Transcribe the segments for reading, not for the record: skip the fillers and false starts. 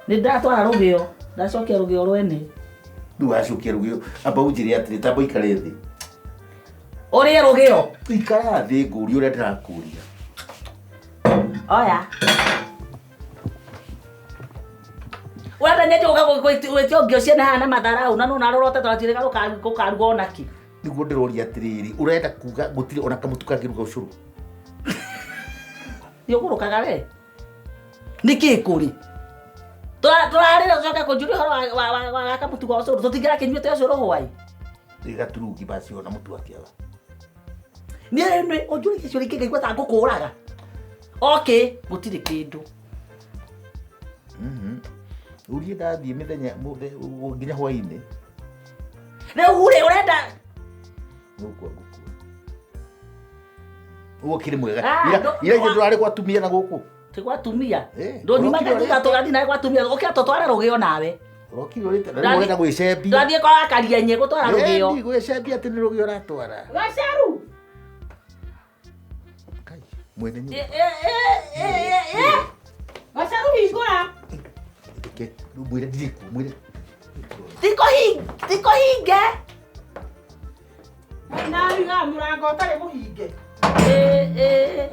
Nĩ ndatwara rũgĩo, ndacokia rũgĩo rwene. Rĩu wacokia rũgĩo, amba ũnjĩre atĩrĩ, tamba ũikare thĩ. Ũrĩe rũgĩo. Ikara thĩ ngũrie ũrĩa ndĩrakũria. Oya. Ũrenda nyenje gũka gwĩtio ngĩo ciene haha na matharau na nona rũrote tũratuĩka gũkaruga ona kĩ. Nĩguo ndĩroria atĩrĩrĩ, ũrenda kuga gũtirĩ ona kamũtu kangĩruga ũcũrũ? Nĩ ũgũrũkaga we. Nĩkĩ kũrĩ? Tũrarĩra tũcoke kũnjũria ũhoro wa kamũtu ga ũcũrũ. Tũtingĩrakĩnyuĩte ũcũrũ hwaĩ. Nĩ gaturungi basi ona mũtu akĩaga. Niĩ nĩ ũnjũrĩtie ciũria ingĩ ngaigua ta ngũkũraga. Okay, gũtirĩ kĩndũ. Ũrie ndathiĩ mĩthenya nginya hwainĩ. Rĩu rĩ ũrenda Ngũkua ngũkua. Ũguo kĩrĩ mwega. Ah, Ira ira ithe ndũrarĩ gwa atumia na gũkũ. Ti gwa atumia. Eh, Ndũnyumaga ũrokire thutha ũrĩte. tũgathiĩ nawe gwa atumia. Ũkĩra tũtware rũgĩo nawe. Ũrokire ũrĩte na rĩu Ndathiĩ- ũrenda gwĩcembia. Ndathiĩ kwa Karienye gũtwara rũgĩo. Ĩni, gwĩcembia atĩ nĩ rũgĩo ũratwara. Gacaru. Kai, mwene nyũmba. Eh, eh, eh, eh, eh. Gacaru hingũra. Reke, rĩu mwĩre ndirĩ kuo, mwĩre. Ti kũhinge. Na wigaga mũrango ũtarĩ mũhinge. Eh, eh.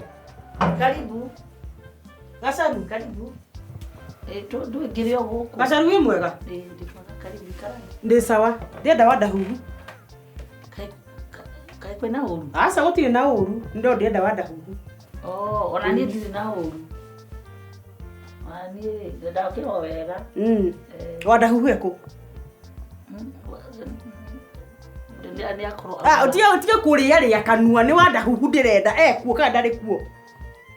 Karibu. Gacaru. Karibu. Eh, ndũingĩre o gũkũ. Gacaru wĩ mwega? Eh, ndĩ mwega, karibu ikara. Ndĩ sawa. Ndĩrenda wandahuhu. Kaĩ kwĩna ũru? Aca gũtirĩ na ũru, no ndĩrenda wandahuhu. Oh, ona niĩ ndirĩ na ũru. Ona niĩ ndokĩra o wega. Eh. Wandahuhu ekũ? Nĩ akorwo. Ah, ũtige kũrĩa rĩa kanua, nĩ wandahuhu ndĩrenda, ekuo kana ndarĩ kuo?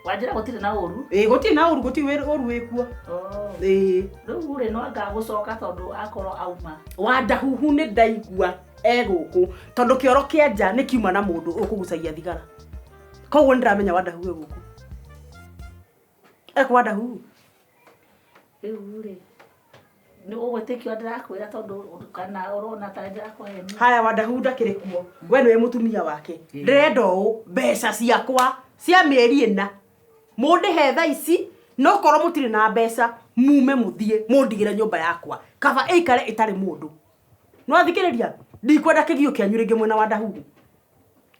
Wanjĩra gũtirĩ na ũru? Ĩĩ, gũtirĩ na ũru, gũtirĩ ũru wĩkuo. Oh. Ĩĩ. Rĩu rĩ no anga gũcoka tondũ akorwo auma. Wandahuhu nĩ ndaigua e gũkũ tondũ kĩoro kĩa nja nĩ kiuma na mũndũ ũkũgucagia thigara. Koguo nĩ ndĩramenya wandahuhu e gũkũ. Ekũ wandahuhu? Rĩu rĩ nĩ ũgwĩtĩkio ndĩrakwĩra tondũ kana ũrona ta ndĩrakũhenia. Haya wandahuhu ndakĩrĩ kuo. We nĩwe mũtumia wake. Ndĩrenda ũũ mbeca ciakwa cia mĩeri ĩna. Mũndĩhe thaa ici no korwo mũtirĩ na mbeca mume mũthiĩ mũndigĩre nyũmba yakwa. Kaba ĩikare ĩtarĩ mũndũ. Nĩwathikĩrĩria? Ndikwenda kĩgio kĩanyu rĩngĩ mwena wa Ndahuhu.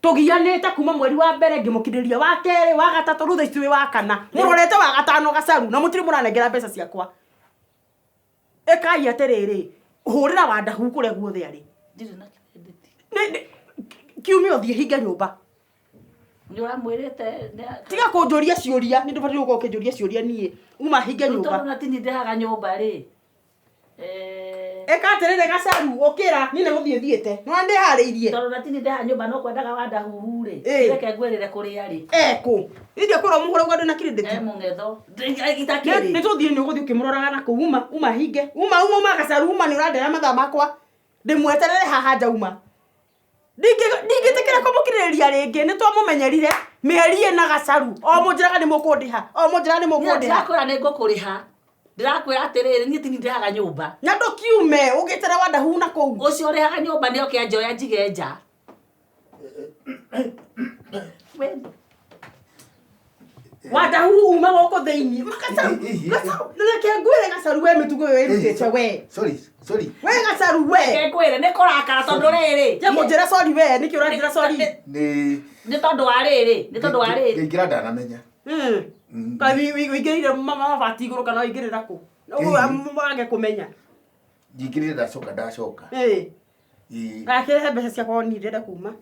Tũgianĩte kuma mweri wa mbere ngĩmũkirĩria wa kerĩ wa gatatũ rĩu thaa ici twĩ wa kana. Mũrorete wa gatano gacaru na mũtirĩ mũranengera mbeca ciakwa. Ĩkai atĩrĩrĩ, hũrĩra wa Ndahuhu kũrĩa guothe arĩ. Ndirĩ na credit. Kiumia ũthiĩ hinge nyũmba. Nĩ ũramwĩrĩte nĩ- Tiga kũnjũria ciũria, nĩ ndũbatiĩ gũkorwo ũkĩnjũria ciũria niĩ. Uma hinge Rĩu nyũmba. tondũ na tini ndehaga nyũmba rĩ. Eh. Ĩka atĩrĩrĩ gacaru, ũkĩra, niĩ nĩ gũthiĩ thiĩte. Nĩ wona ndĩharĩirie. Tondũ na tini ndehaga nyũmba no kwendaga wa Ndahuhu rĩ. Ĩĩ. Reke ngwĩrĩre kũrĩa rĩ. Ekũ. Ithuĩ kwĩrwo mũhũre uga ndwĩna credit. E mũng'etho. Itakĩrĩ. Nĩ tũthiĩ nĩ ũgũthiĩ ũkĩmũroraga na kũu. Uma, uma hinge. Uma, uma, uma gacaru, uma nĩ ũrandera mathaa makwa. Ndĩmweterere haha nja uma. Ndingĩtĩkĩra kũmũkirĩrĩria rĩngĩ, nĩ twamũmenyerire mĩeri ĩna gacaru. O mũnjĩraga nĩ mũkũndĩha, o mũnjĩraga nĩ mũkũndĩha. Ndĩrakwĩra nĩ ngũkũrĩha. Ndĩrakwĩra atĩrĩrĩ, niĩ tini ndĩhaga nyũmba. Na ndũkiume, ũgĩtere wa Ndahuhu na kũu. Ũcio ũrĩhaga nyũmba nĩ oke anjoya njige nja. Wa Ndahuhu uma gũkũ thĩinĩ. Gacaru, gacaru, reke ngwĩre gacaru we mĩtugo ĩyo ĩrutĩte we. Sorry, sorry. We gacaru we. Reke ngwĩre nĩ kũrakara tondũ rĩrĩ. Tiga kũnjĩra sorry we, nĩkĩ ũranjĩra sorry? Nĩ Nĩ tondũ wa rĩrĩ, nĩ tondũ wa rĩrĩ. Ngĩingĩra ndanamenya. Kaĩ ũingĩrĩire mabati igũrũ kana ũingĩrĩra kũ? Ũguo wage kũmenya. Nyingĩrire ndacoka ndacoka. Ĩĩ. Ĩĩ. Gakĩrehe mbeca ciakwa niĩ ndĩrenda kuma.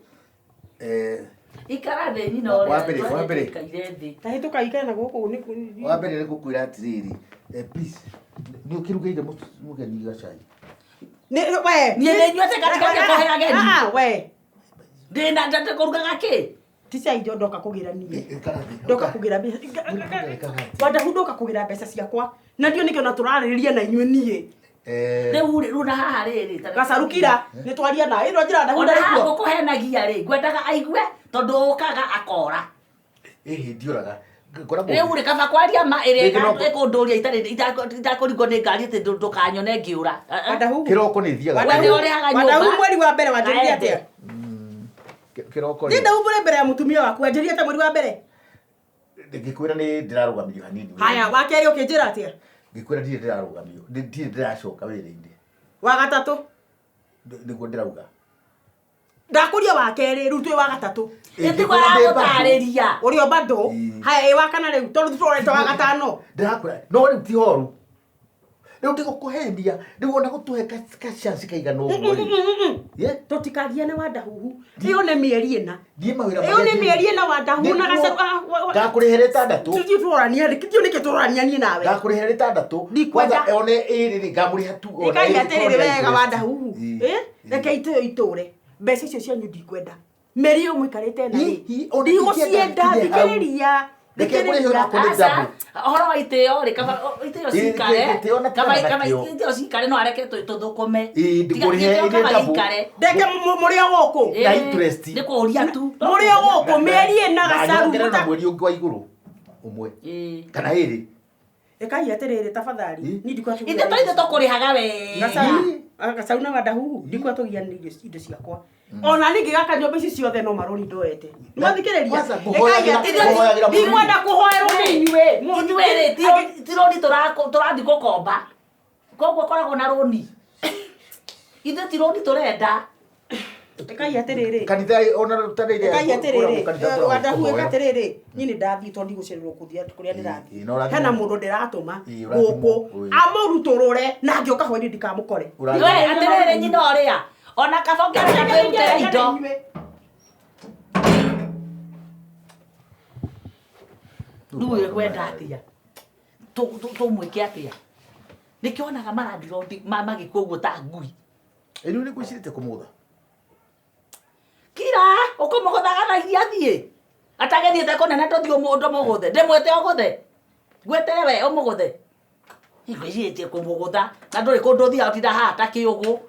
Ikara thĩ nyina ũrĩa. Wa mbere, wa mbere. Ikaire thĩ. Ta hĩtũka ikare na gũkũ nĩ Wa mbere nĩ ngũkwĩra atĩrĩrĩ, please, nĩ ũkĩrugĩire mũgeni gacai? Nĩ we. Niĩ nĩ nyuĩte katikati ya kũhe ageni. Ah, we. Ndĩna ndakũrugaga kĩ? Ti cai njo ndoka kũgĩra niĩ. Ndoka kũgĩra mbeca. Wandahu ndoka kũgĩra mbeca ciakwa. Na ndio nĩkĩo na tũrarĩrĩria na inyuĩ niĩ. Rĩu rĩ, rĩu na haha rĩrĩ. Gacaru kira, nĩ twaria nawe. Ĩno njĩra Ndahu Ona ndarĩ haha kuo. ngũkũhenagia rĩ, ngwendaga aigue tondũ ũkaga akora. Ĩhĩ ndioraga. Ngoragwo Rĩu rĩ kaba kwaria ma ĩrĩa Rĩngĩ no- ĩkũndũria itarĩ itakũringwo nĩ ngari atĩ ndũkanyone ngĩũra. Wandahu. Kĩroko nĩ thiaga. We nĩ ũrĩhaga nyũmba. Wandahu mweri wa mbere wanjĩrire atĩa? Kĩroko Niĩ ndahumbũre mbere ya mũtumia waku wanjĩrire atĩa mweri wa mbere? Ngĩkwĩra nĩ ndĩrarũgamirio hanini. Haya, wa kerĩ ũkĩnjĩra atĩa? Ngĩkwĩra ndirĩ ndĩrarũgamio, ndirĩ ndĩracoka wĩra-inĩ. Wa gatatũ. Nĩguo ndĩrauga. Ndakũria wa kerĩ, rĩu twĩ wa gatatũ. Ĩtiguo aragũtarĩria. Ũrĩ o bado. Haya, ĩ wa kana rĩu, tondũ tũrorete wa gatano. Ndĩrakwĩra, no rĩu ti horu. Rĩu ndigũkũhenia, rĩu ona gũtũhe ka chance kaigana ũguo rĩ. Ye? Tũtikagiane wa ndahuhu. Ĩyo nĩ mĩeri ĩna. Niĩ mawĩra Ĩyo nĩ mĩeri ĩna wa ndahuhu na gacaru. Ngakũrĩhĩra ĩtandatũ. Tũthiĩ tũroranie, tũthiĩ nĩkĩ tũrorania niĩ nawe. Ngakũrĩhĩra ĩtandatũ. Ndikwenda. Kwanza one ĩrĩ rĩ, ngamũrĩha tu ona Ĩkai ĩrĩ atĩrĩrĩ korwo nĩ wega wa interest. ndahuhu. Ĩ, Ĩ? ĩ. Reke itĩo itũre. Mbeca icio cianyu ndikwenda. Mĩeri ĩyo mũikarĩte na rĩ. Hihi, ona Ndigũcienda, ingĩenda nginya hau. thikĩrĩria. Reke ngũrĩhe Thikĩrĩria. ona kũrĩ Aca, double. ũhoro wa itĩo rĩ, kaba itĩo Ĩ, cikare, gĩtĩo na kaba kĩgana kaba nakĩo. itĩo cikare no areke tũthũkũme. Ĩ, Tiga ndĩkũrĩhe gĩtĩo ĩrĩ kaba double. gĩikare. Ndeke mũrĩ o gũkũ. Na Ĩ, interest. Nĩ kũũria tu. Mũrĩ o gũkũ mĩeri ĩna Na gacaru. nyongerere na mweri ũngĩ wa igũrũ ũmwe Ĩ. kana ĩrĩ. Ĩkai atĩrĩrĩ tafadhali. Ĩ. Niĩ ndikwa Ithe to ithe tũkũrĩhaga wega. Gacaru. Gacaru na wandahuhu ndikwa tũgianĩre indo ciakwa. Ona niĩ ngĩgaka nyũmba ici ciothe no marũni ndoete. Nĩmwathikĩrĩria? Kwanza Ĩkai ngũhoyagĩra- atĩrĩrĩ, ngũhoyagĩra mũrĩmi. ndikwenda kũhoerwo nĩ inyuĩ. Ithuĩ rĩ, ti rũni tũrathiĩ gũkomba. Koguo koragwo na rũni. Ithuĩ ti rũni tũrenda. Ĩkai atĩrĩrĩ. Kanitha ona tarĩrĩ Ĩkai atĩrĩrĩ, kanitha wandahu ĩka kũhoya. atĩrĩrĩ, niĩ nĩ ndathiĩ tondũ ndigũcererwo kũthiĩ kũrĩa Ĩ, ndĩrathiĩ. na ũrathimwo. Hena mũndũ ndĩratũma Ĩ, ũrathimwo. gũkũ Ĩ. amũrutũrũre na angĩũka hwainĩ ndikamũkore. Ũrathimwo. We atĩrĩrĩ nyina ũrĩa. Ona kaba ũngĩareka twĩrutĩre indo. Rĩu ĩkwenda atĩa? Tũmwĩke atĩa? Nĩkĩo wonaga marandirondi magĩkua ũguo ta ngui. Ĩ, rĩu nĩ ngwĩcirĩtie kũmũgũtha. Kira, ũkũmũgũthaga thaa iria athiĩ. Atagĩthiĩte kũnene tũthiĩ ndũmũgũthe. Ndĩmwĩte ũgũthe. Ngwĩte we ũmũgũthe. Ngwĩcirĩtie kũmũgũtha. Na ndũrĩ kũndũ ũthiaga ũtinda haha ta kĩũgũ.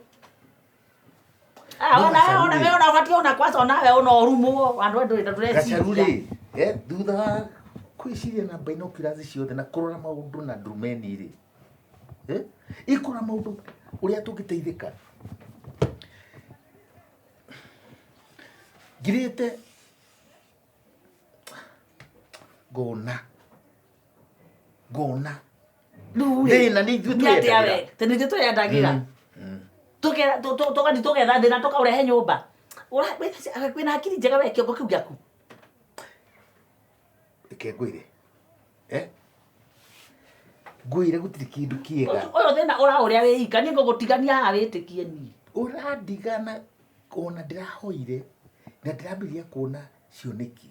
Ah, No ona gacaru ona rĩ. we ona ũbatiĩ ona kwanza onawe ona ũrumwo. Andũ andũ Gacaru ndũreciria. rĩ, thutha wa kwĩciria na binoculars ciothe na kũrora maũndũ na ndurumeni rĩ, ikũrora maũndũ ũrĩa tũngĩteithĩka. Ngirĩte ngona ngona Rĩu rĩ, thĩna nĩ ithuĩ nĩ atĩa tũrendagĩra. we? Tĩ nĩ ithuĩ tũrendagĩra. Tũgathiĩ tũgetha thĩna tũkaũrehe nyũmba. Wĩna hakiri njega we kĩongo kĩu gĩaku. Reke ngwĩre. Ngwĩre gũtirĩ kĩndũ kĩega. Ũyũ thĩna ũraũrĩa wĩ ika, niĩ ngũgũtigania haha wĩtĩkie niĩ. Ũrandigana ona ndĩrahoire na ndĩrambĩrĩria kuona cioneki.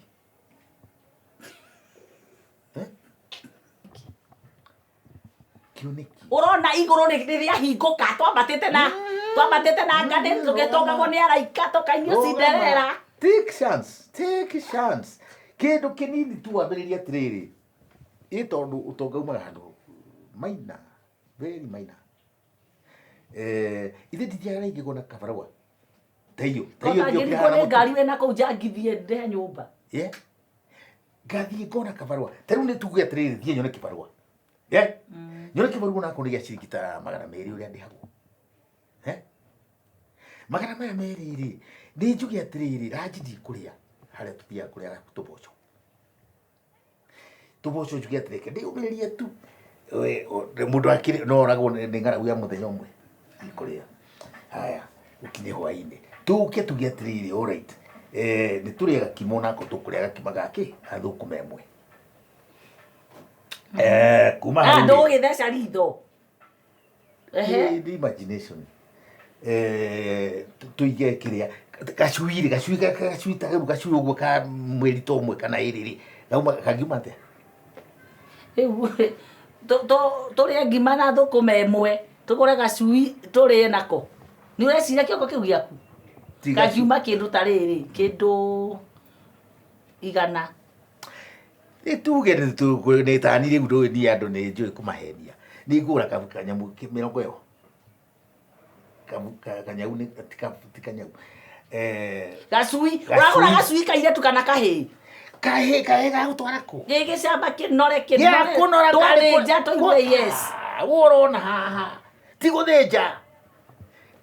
Kĩoneki. Ũrona igũrũ rĩrĩahingũka, twambatĩte na twambatĩte na ngathĩ, tũgĩtũngagwo nĩ araika, tũkainio Cinderella. Take chance, take chance. Kĩndũ kĩnini tu wambĩrĩrie atĩrĩrĩ. Ĩ tondũ ũtonga umaga handũ minor, very minor. Ithe ndithiaga rĩngĩ kuona kabarũa. Ta iyo, ta iyo Kota ngĩokĩra ngĩrigwo haha nĩ mũtu. ngari wĩna kũu njangithie ndehe nyũmba. Ye? Ngathiĩ ngona kabarũa. Ta rĩu nĩ tuge atĩrĩrĩ, thiĩ nyone kĩbarũa. Nyone kĩbarũa onakorwo nĩ gĩa ciringi ta 200 ũrĩa ndĩhagwo. Magana maya merĩ rĩ, nĩ njuge atĩrĩrĩ, ranji ndikũrĩa harĩa tũthiaga kũrĩa tũboco. Tũboco njuge atĩrĩrĩ, reke ndĩyũmĩrĩrie tu. We, mũndũ akĩrĩ, no oragwo nĩ ng'aragu ya mũthenya ũmwe. Ndikũrĩa. Haya, ũkinye hwainĩ. Tũke tuge atĩrĩrĩ, all right. Nĩ tũrĩe gakima onako tũkũrĩa gakima gakĩ, ga thũkũma ĩmwe. Kuma hau rĩ. Ndũgũgĩtheca ritho. Ehe. Nĩ imagination. Tũige kĩrĩa, gacui rĩ, gacui gacui ta rĩu gacui ũguo ka mweri ta ũmwe kana ĩrĩ rĩ, gauma, kangiuma atĩa? Rĩu rĩ, tũrĩe ngima na thũkũma ĩmwe, tũgũre gacui tũrĩe nako. Nĩ ũreciria kĩongo kĩu gĩaku? Ti gacui. Kangiuma kĩndũ ta rĩrĩ, kĩndũ 100. Nĩ tuge nĩ tani rĩu ndũĩ niĩ andũ nĩ njũĩ kũmahenia. Nĩ ngũgũra kanyamũ mĩrongo ĩyo. Kanyau nĩ, ti kanyau. Gacui, Gacui. ũragũra gacui kairĩtu kana kahĩĩ? Kahĩĩ, kahĩĩ gagũtwara kũ? Gĩgĩcamba kĩnore, Gĩa kĩnore. kũnora karĩ kũ- Twathĩnja tũigue yes. Ah, ũrona haha. Ti gũthĩnja.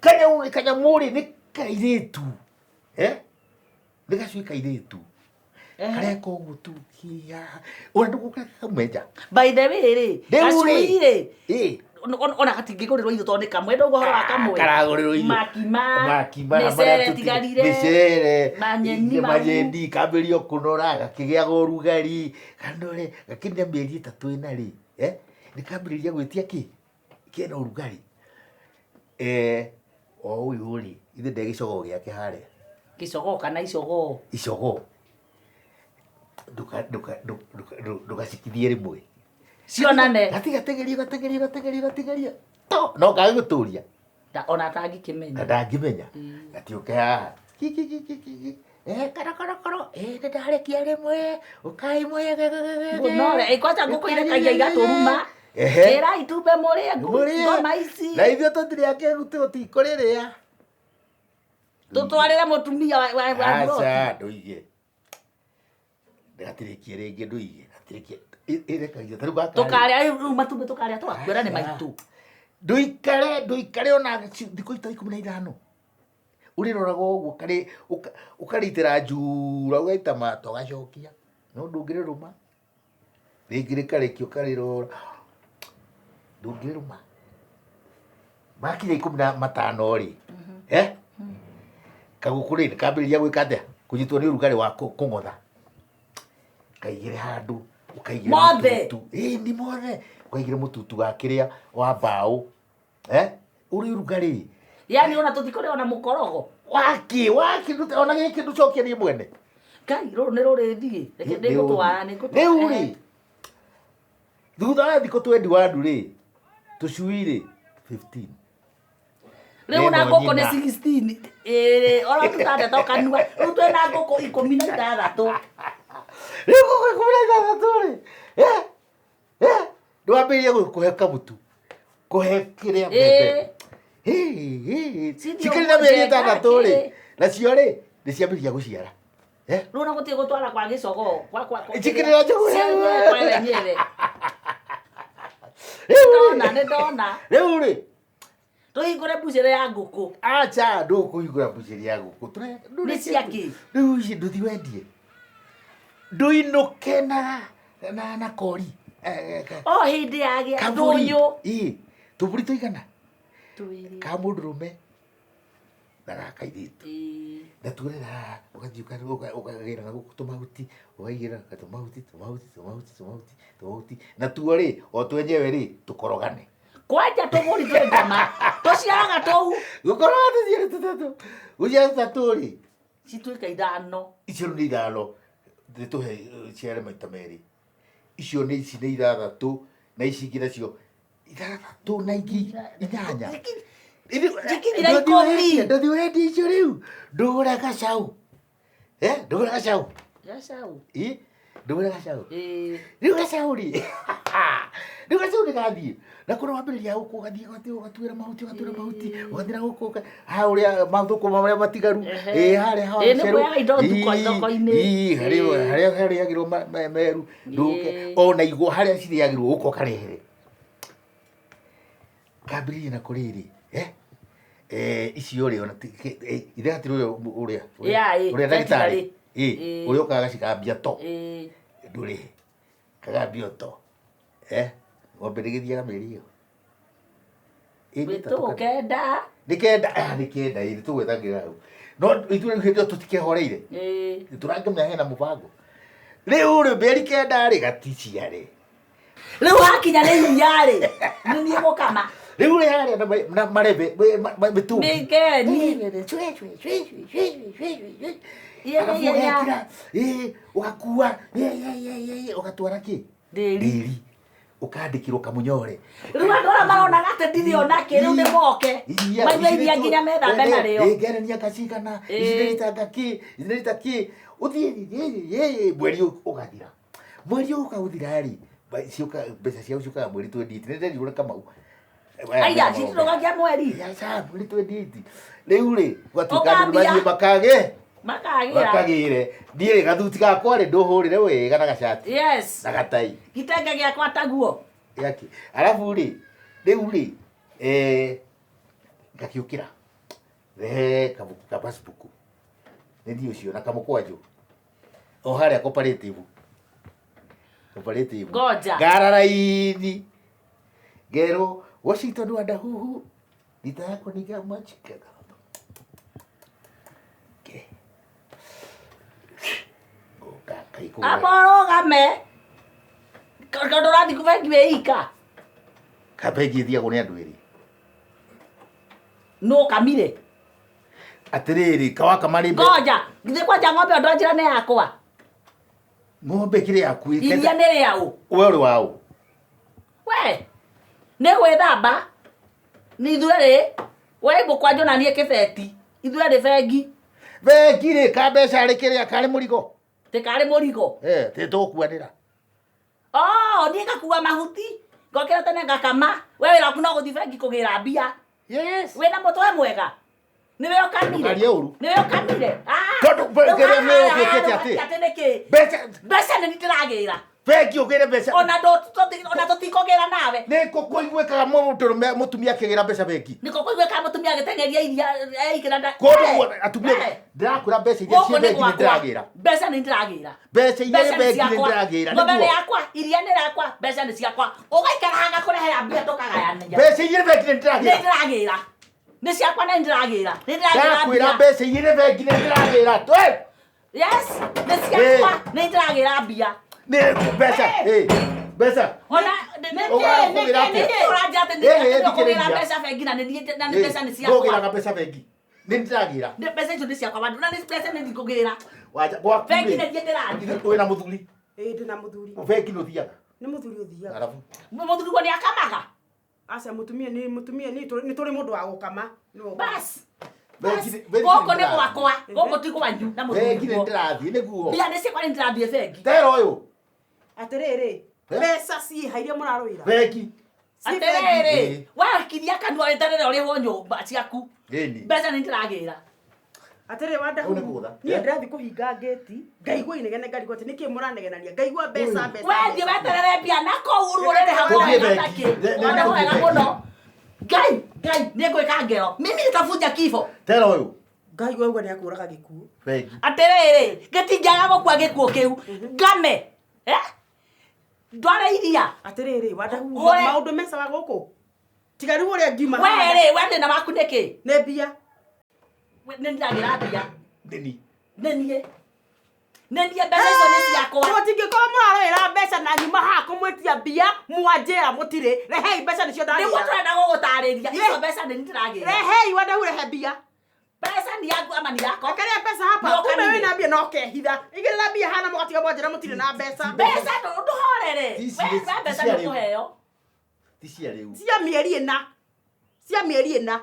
Kanyau, kanyamũ rĩ, nĩ kairĩtu. Nĩ gacui kairĩtu. Kareka ũguo tu kia ũrĩa ndũgũka nja. By the way rĩ, Rĩu rĩ. gacui rĩ, Ĩ. Ona gatingĩgũrĩrwo irio tondũ nĩ kamwe, ndũguo ũhoro wa kamwe. Karagũrĩrwo irio. Makima, Makima mĩcere tigarire, mĩcere, manyeni mau. Manyeni kambĩrĩria kũnora, gakĩgĩaga ũrugarĩ, kanore gakinya mĩeri 3 ĩna rĩ, eh, nĩkambĩrĩria gwĩtia kĩ kĩna ũrugarĩ. O ũyũ rĩ, ithe nde gĩcogoo gĩake harĩa. Gĩcogoo kana icogoo? Icogoo. Ndũgacikithie rĩmwe. Cionane. Gatigategerio, gategerio, gategerio, gategerio to no kage gũtũria. Ona atangĩkĩmenya. Na ndangĩmenya. Gatiũke haha. Ki, ki, ki, ki, ki, ki. Eh, koro, koro, koro. Eh, nĩ ndarekia rĩmwe. Ũkai mũye, ge, ge, ge, ge, ge. Ngũnore, kwanja ngũkũ irekagia igatũruma. Ehe. Kĩra itumbĩ mũrĩe Mũrĩe. ngoma ici. Na ithuĩ tũtirĩ akĩgu, tũtikũrĩrĩa. Tũtwarĩre mũtumia wa Aca, ndũige. Gatirĩkie rĩngĩ, ndũige. Gatirĩkie. Ĩrekagia. Ta rĩu gaka rĩ. Tũkarĩa rĩu matumbĩ, tũkarĩa tũgakuĩra nĩ maitũ. Ndũikare ona thikũ ita 15. Ũrĩroraga ũguo ũkarĩitĩra njura, ũgaita mata, ũgacokia. No ndũngĩrĩrũma. Rĩngĩ rĩkarĩkia ũkarĩrora. Ndũngĩrĩrũma. Makinya 15 rĩ, eh? Kagũkũ rĩ, nĩkambĩrĩria gwĩka atĩa? Kũnyitwo nĩ ũrugarĩ wa kũng'otha. Kaigĩre handũ, ũkaigĩre Mothe? mũtutu. Ĩĩ, nĩ mothe. Ũkaigĩre mũtutu wa kĩrĩa, wa mbaũ. Eh? Ũrĩ ũrugarĩ. Yani ona tũtikũrĩa ona mũkorogo. Waki, waki, ona gĩkĩ ndũcokie niĩ mwene. Ngai, rũrũ nĩ rũrĩthiĩ. Reke ndĩgũtwara, nĩngũtwara. Rĩu rĩ, thutha wa thikũ 21 rĩ, tũcui rĩ, 15. Rĩu na Nĩno ngũkũ nĩ nyina. 16. Ĩĩ, oro tũtandĩtwo kanua. Rĩu twĩna ngũkũ 16. Rĩu ngũkũ 16 rĩ, ndwambĩrĩria kũhe kamũtu, kũhe kĩrĩa mbembe. Cithiĩ Cikĩrĩ na mĩeri ũguo 6 rĩ, njega, nacio rĩ, nĩciambĩrĩria gũciara. Eh? Rĩu ona gũtirĩ gũtwara kwa gĩcogoo, kwa Njikĩrĩra njũgũ. Cienyewe kwa wenyewe. Rĩu rĩ, Ndona, nĩ ndona. Rĩu rĩ, Tũhingũre mbucĩrĩ ya ngũkũ. Acha, ndũkũhingũra mbucĩrĩ ya ngũkũ. Nĩ cia kĩ? Rĩu ici ndũthi wendie. Ndũinũke na kori. O hĩndĩ ya gĩa Kabũri. ndũnyũ. Ĩ, tũmbũri tũigana? Twĩrĩ. Ka mũndũrũme na ga kairĩtu. Ĩĩ. Na tuone haha, ũgathiĩ ũkagĩra na gũkũ tũmahuti, ũkaigĩra tũmahuti, tũmahuti, tũmahuti, tũmahuti, tũmahuti. Na tuo rĩ, o twenyewe rĩ, tũkorogane. Kwanja tũbũri twĩ ngoma. Tũciaraga tũu. Gũkoroga tũciare tũtatũ. Gũciara tũtatũ rĩ, Cituĩka 5. Icio rĩu nĩ 5, nĩtũhe ciare maita merĩ. Icio nĩ ici nĩ 6, na ici ingĩ nacio 6 na ingĩ 8. Njikinyĩra 10. Ndũthiĩ ũrendia icio rĩu, ndũgũre gacaũ. Eh, ndũgũre gacaũ. Gacaũ. Ĩ, ndũgũre gacaũ. Ĩ. Rĩu gacaũ rĩ, rĩu gacaũ nĩ gathiĩ. Na kũrĩa wambĩrĩria gũkũ ũgathiĩ ũgathiĩ ũgatuĩra mahuti, ũgatuĩra mahuti, ũgathiĩ na gũkũ ha ũrĩa mathũkũma marĩa matigaru. Ehe. Ĩ, harĩa ha Ĩ, nĩ cerũ. kuoyaga indo Ĩ, thoko-inĩ. ĩ, harĩa Ĩ. harĩa harĩagĩrwo meru, ndũke. Ĩ. Ona igwa harĩa cirĩagĩrwo ũka ũkarehere. Kambĩrĩria na kũrĩrĩ, eh? Icio rĩ, ona ti, ithe hatirĩ ũrĩa, ũrĩa, Ya, ĩ, ũrĩa ndagĩtarĩ. veterinary. Ĩ, Ĩ. ũrĩa ũkaga gacikambia to. Ĩ. Ndũrĩhe. Kagambia to. Ng'ombe ndĩgĩthiaga mĩeri ĩyo. Ĩ, nĩ ĩtatũ Wĩtũ kana- kenda. Nĩ kenda, nĩ kenda, ĩ, nĩtũgwethagĩra hau. No ithuĩ rĩu hĩndĩ ĩyo tũtikehoreire. Ĩ. Nĩtũrakĩmenya hena mũbango. Rĩu rĩ, mĩeri 9 rĩ, gaticiare. Rĩu hakinya nĩ iria rĩ, nĩ niĩ gũkama. Rĩu rĩ harĩa na marebe, mĩtũngi. Mĩkeni. Cwe, cwe, cwe, cwe, cwe, cwe, cwe, cwe. Ye, Arabu ye, ye. ũgekĩra, ĩ, ũgakua, ye, ye, ye, ye, ye, ũgatwara kĩ? Ndĩri. Ndĩri. Ũkandĩkĩrwo kamũnyore. Rĩu andũ arĩa maronaga atĩ ndirĩ ona kĩ, rĩu nĩ moke. Iria, Manyue ici iria nĩ nginya methambe narĩo. Ĩ, ngerenia ngacigana, ici nĩ rita kĩ, ici nĩ rita kĩ. Ũthiĩ, ĩ, ĩ, ĩ, mweri ũgathira. Mweri ũka gũthira rĩ, mbeca ciao ciũkaga mweri 28. Nĩ nderirwo nĩ Kamau. Aya, citirũgagia mweri. Aca, mweri 28. Rĩu rĩ, gwatuĩka andũ Ũkambia. mathiĩ makage. Makagĩra. Makagĩre. Niĩ rĩ, gathuti gakwa rĩ, ndũhũrĩre wega na gacati. Yes. Na gatai. Gitenge gĩakwa taguo. Yake. Arabu rĩ, rĩu rĩ, ngakĩũkĩra. Rehe kabuku ka passbook. Nĩ thiĩ ũcio na kamũkwanjũ. O harĩa cooperative. Cooperative. Ngoja. Ngara raini. Ngerwo Washington wa Ndahuhu. Rita yako ni kama chika. Ke. Ngoka kaikå. Amba ũrũgame. Tondũ ũrathiĩ bengi wĩ ika. Kabengi ĩthiagwo nĩ andũ erĩ. Nũ ũkamire? Atĩrĩrĩ, kawaka marĩ Ngoja. Githĩ kwanja ng'ombe ĩyo ndwanjĩra nĩ yakwa. Ng'ombe kĩrĩ yaku ĩ- Iria nĩ rĩaũ. We ũrĩ waũ? We. Nĩ gwĩthamba. Nĩ ithuerĩ. We mũkwanjũ na niĩ kĩbeti. Ithuerĩ bengi. Bengi rĩ, ka mbeca rĩ kĩrĩa karĩ mũrigo? Tĩkarĩ mũrigo. Eh, tĩ tũgũkuanĩra. Oh, niĩ ngakua mahuti. Ngokĩra tene ngakama. We wĩra waku no gũthiĩ bengi kũgĩra mbia. Yes. Wĩna mũtwe mwega. Nĩwe ũkamire. Ndũkarie ũru. Nĩwe ũkamire. Ah, Tondũ rĩu kĩrĩa haha, nĩwe haha, ũtuĩkĩte rĩu atĩ. atĩ nĩkĩ? Mbeca Mbeca nĩ niĩ ndĩragĩra. bengi ũgĩre mbeca. Ona ona tũtikũgĩra nawe. Nĩ kũ kũiguĩkaga mũndũrũme mũtumia akĩgĩra mbeca bengi? Nĩko kũiguĩkaga mũtumia agĩteng'eria iria eikĩra nda. Kũndũ guothe atumia Eh. ndĩrakwĩra mbeca iria Gũkũ ciĩ nĩ bengi nĩ gwakwa. ndĩragĩra. Mbeca nĩ ndĩragĩra. Mbeca iria Mbeca nĩ nĩ bengi nĩ ciakwa. ndĩragĩra. Ng'ombe nĩ Nĩguo. yakwa, iria nĩ rĩakwa, mbeca nĩ ciakwa. Ũgaikara haha ngakũrehera mbia tũkagayania. Mbeca iria nĩ bengi nĩ Nĩ ndĩragĩra. ndĩragĩra. Nĩ ciakwa na nĩ ndĩragĩra. Nĩ ndĩragĩra Ndakwĩra mbia. mbeca iria nĩ bengi nĩ ndĩragĩra. Twe. Yes, nĩ ciakwa, nĩ ndĩragĩra mbia. Nĩ mbeca. Eh. Mbeca. Ona nĩ Ũgaga kũgĩra atĩa? nĩ ũranjĩra atĩ Eh, eh, nĩ ũkũgĩra thikĩrĩria. mbeca bengi na nĩ niĩ na nĩ Eh, mbeca nĩ ciakwa. Ngũgĩraga mbeca bengi. Nĩ ndĩragĩra. Nĩ mbeca icio nĩ ciakwa bandũ na nĩ mbeca nĩ ndikũgĩra. Waja gwaku. Bengi rĩ, nĩ niĩ ndĩrathiĩ. Wĩna mũthuri. Ĩĩ ndĩ na mũthuri. Bengi nĩ ũthiaga. Nĩ mũthuri ũthiaga. Arabu. Mũthuri guo nĩ akamaga. Aca mũtumia nĩ mũtumia nĩ tũrĩ mũndũ wa gũkama. Nĩwe ũkamaga. Bas. Bengi nĩ- bengi Gũkũ nĩ nĩ ndĩrathiĩ. gwakwa. Gũkũ ti kwanyu na mũthuri Bengi nĩ guo. ndĩrathiĩ nĩguo. Mbia nĩ ciakwa nĩ ndĩrathiĩ bengi. Tera ũyũ. Atĩrĩrĩ, Eh? mbeca ciĩha iria mũrarũĩra. Bengi. Ciĩ bengi. Atĩrĩrĩ, Ĩĩ. wakiria kanua weterere ũrĩhwo nyũmba ciaku. Ĩni. Mbeca nĩ ndĩragĩra. Atĩrĩ wanda Hau nĩ kũgũtha. niĩ Eh? ndĩrathiĩ kũhinga ngĩti ngaigua inegene ngarigwo atĩ nĩkĩ mũranegenania ngaigua mbeca mbeca We thiĩ mbeca. weterere mbia na kũu ũrũrĩrĩ hau Tũthiĩ wega bengi. takĩ. Nĩ Wona tũthiĩ wega bengi. mũno. Ngai, Ngai, nĩ ngwĩka ngero. Mimi nitavunja kifo. Tera ũyũ. Ngai wauga nĩ akũraga gĩkuũ. Bengi. Atĩrĩrĩ, gĩtingĩaga gũkua gĩkuũ kĩu. Ngame. Eh? Ndware iria. Atĩrĩrĩ wanda Ũre- maũndũ mecawa gũkũ tiga rĩu ũrĩa ngiuma We haha. rĩ, we thĩna waku nĩ kĩ? nĩ mbia We- Nĩ ndĩragĩra mbia. Nĩni. Nĩ niĩ. Nĩ niĩ mbeca icio nĩ ciakwa. Mũtingĩkorwo mũrarũĩra mbeca na nyuma haha kũmwĩtia mbia mwanjĩra mũtirĩ rehei mbeca nĩcio Nĩguo ndagĩra tũrenda gũgũtarĩria. Ye. Icio mbeca nĩ niĩ ndĩragĩra. rehei wandahu rehe mbia Mbeca nĩ yaku ama nĩ yakwa? rekeria mbeca hapa Nĩ kumbe ũkamire. wĩna mbia no kehitha igĩrĩra mbia hana mũgatiga mwanjĩra mũtirĩ na mbeca Mbeca ndũhorere. Ti ici We nĩ- we ti mbeca cia nĩ rĩu. ũkũheo. Ti cia rĩu. cia mĩeri ĩna cia mĩeri ĩna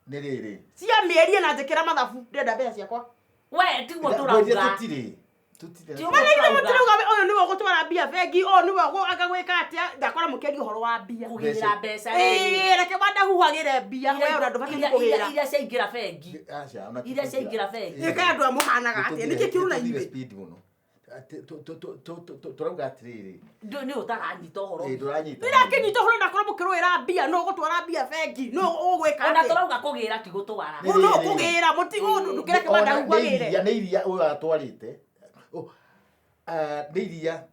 Nĩ rĩrĩ. cia mĩeri ĩna njĩkĩra mathabu ndĩrenda mbeca ciakwa We tiguo Ngwĩrire tũrauga. tũtirĩ. Tũtirĩ. Ti ũguo mana ithe tũrauga. mũtirauga ũyũ nĩwe ũgũtwara mbia bengi ũyũ nĩwe agagwĩka atĩa ndakora mũkĩaria ũhoro wa mbia Kũgĩra mbeca rĩ. Ĩĩ, reke wandahuhagĩre mbia we ona ndũbatiĩ kũgĩra Iria ciaingĩra bengi. Aca, ona Iria ciaingĩra bengi. ĩka andũ a mũhanaga atĩa nĩkĩ kĩu na Tũthire ithuĩ speed mũno. Atĩ- Tũrauga atĩrĩrĩ. Nĩ ũtaranyita ũhoro. Ĩ, ndũranyita. ndĩrakĩnyita ũhoro ndakorwo mũkĩrũĩra mbia nũ ũgũtwara mbia bengi nũ ũgwĩka Ona atĩa tũrauga kũgĩra ti gũtwara. Nĩ nũ rĩrĩ. ũkũgĩra ndũkĩreke Ona nĩ wandahuhagĩre iria nĩ iria ũyũ atwarĩte. Ũ, ah, Nĩ iria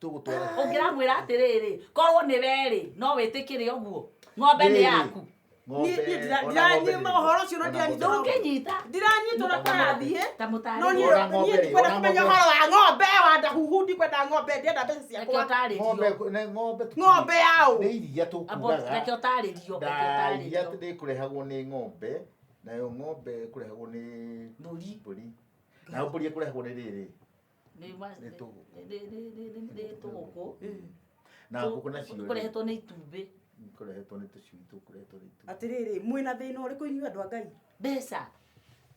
tũgũtwara. Ũngĩramwĩra atĩrĩrĩ, korwo nĩ we rĩ, no wĩtĩkĩre ũguo. Ng'ombe nĩ Rĩrĩ, yaku. Ng'ombe, Niĩ ona ng'ombe ndiranyima nĩ- ũhoro ũcio no ona ndiranyita ng'ombe nĩ- Ndũngĩnyita. ndiranyita ũrĩa kũrathiĩ Ta mũtarĩrie. no niĩ Ona ng'ombe niĩ rĩ, ndikwenda ona kũmenya ng'ombe. ũhoro wa ng'ombe wandahuhu ndikwenda ng'ombe ndienda mbeca Reke ciakwa ũtarĩrio. Ng'ombe nĩ ng'ombe tũtirĩ. Ng'ombe yaũ? Nĩ iria Abo, tũkugaga. reke ũtarĩrio. Reke Na iria ũtarĩrio. rĩkũrehagwo nĩ ng'ombe, nayo ng'ombe ĩkũrehagwo nĩ Mbũri. mbũri. Nayo mbũri ĩkũrehagwo nĩ rĩrĩ. Nĩ ma- Nĩ tũgũkũ. nĩ tũgũkũ. Na ngũkũ nacio rĩ, Kũrehetwo nĩ itumbĩ. kũrehetwo nĩ tũcui tũkũrehetwo nĩ itumbĩ. atĩrĩrĩ mwĩna thĩna ũrĩkũ inyuĩ andũ a ngai Mbeca.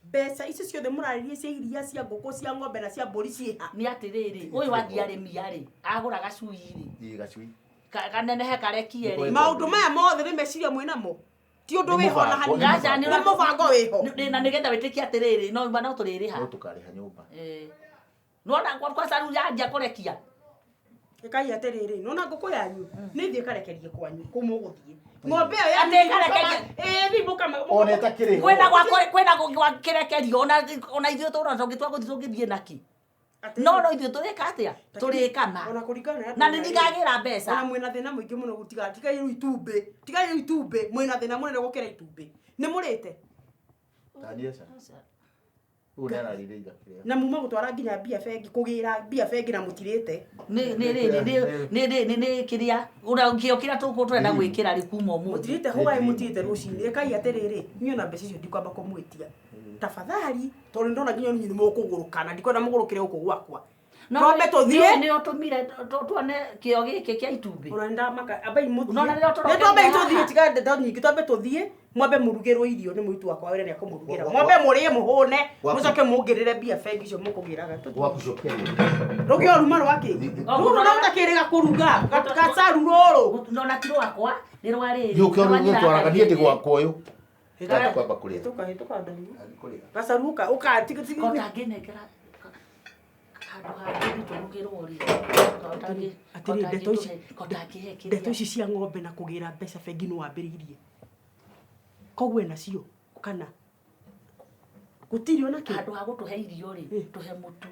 mbeca icio ciothe mũrarĩrie cia iria cia ngũkũ cia ng'ombe na cia mbũri ciĩha Nĩ atĩrĩrĩ, ũyũ wathiĩ arĩmia rĩ, agũra gacui rĩ, Ĩ, gacui. kanenehe karekie rĩ. maũndũ maya mothe nĩ meciria mwĩnamo ti ũndũ Nĩ wĩho na mũbango, hanini nĩ Aca, nĩ nĩ mũbango wĩho Na nĩgetha wĩtĩkie atĩrĩrĩ, no no tũrĩrĩha. No tũkarĩha nyũmba. Eh. Nĩwona kwanza rĩu yanjia kũrekia. ĩkai atĩrĩrĩ nona ngũkũ yanyu nĩ thiĩ ĩkarekerie kwanyu kũu mũgũthiĩ ng'ombe ĩyo Atĩ ĩkarekeria? ĩĩ thiĩ mũkama Ona ĩtakĩrĩ ho. Kwĩna gwa kwĩna gwa kĩrekerio ona ona ithuĩ tũrona tũngĩtua gũthiĩ tũngĩthiĩ naki. No no ithuĩ tũrĩka atĩa? Tũrĩkana. Ona kũringana Na nĩ ndigagĩra mbeca. Ona mwĩna thĩna mũingĩ mũno gũtiga tigai rĩu itumbĩ. Tigai rĩu itumbĩ. Mwĩna thĩna mũnene gũkĩra itumbĩ. Nĩ mũrĩte? Tania ca. Ũyũ nĩ ararĩire ira kĩrĩa. Na muma gũtwara nginya mbia bengi, kũgĩra mbia bengi na mũtirĩte. Nĩ nĩ nĩ nĩ nĩ nĩ nĩ nĩ kĩrĩa ũrĩa kĩo kĩrĩa tũkũ tũrenda gwĩkĩra rĩ kuma ũmũthĩ. Mũtirĩte hwaĩ mũtirĩte rũcinĩ. Ĩkai atĩrĩrĩ, niĩ ona mbeca icio ndikwamba kũmwĩtia. Tafadhali, tondũ nĩndona nginya inyuĩ nĩ mũkũgũrũka na ndikwenda mũgũrũkĩre gũkũ gwakwa. No Twambe tũthiĩ. Nĩ ũtũmire tuone kĩo gĩkĩ kĩa itumbĩ. Ona nĩndamaka, ambai mũthiĩ. Nona rĩrĩa tũroka Nĩ twambei haha. tũthiĩ, tiga ndeto nyingĩ, twambe tũthiĩ, mwambe mũrugĩrwo irio nĩ mũitu wakwa wĩra nĩekũmũrugĩra. Mwambe mũrĩe mũhũne, mũcoke mũngĩrĩre mbia bengi icio mũkũgĩraga. Tũthiĩ. Gwaku cokia. Rũgĩo ruma rwakĩ? Rũrũ no ũtakĩrĩga kũruga, gacaru rũrũ. Nona ti rwakwa, nĩ rwa rĩrĩ. Nĩ ũkĩo rũgũtwaraga niĩ ndĩ gwakwa ũyũ. Ndathiĩ kwamba kũrĩa. Hĩtũka, hĩtũka ndũru. Ndathiĩ kũrĩa. Gacaru ũka, ũka, tiga, tiga. Kotangĩnengera handũ hangĩ tũrugĩrwo rĩ. Atĩrĩ, ndeto ici- Kotangĩhe kĩrĩa. Ndeto ici cia ng'ombe na kũgĩra mbeca bengi nĩ wambĩrĩirie. Koguo enacio kana gũtirĩ ona kĩ. Handũ ha gũtũhe irio rĩ, tũhe mũtu.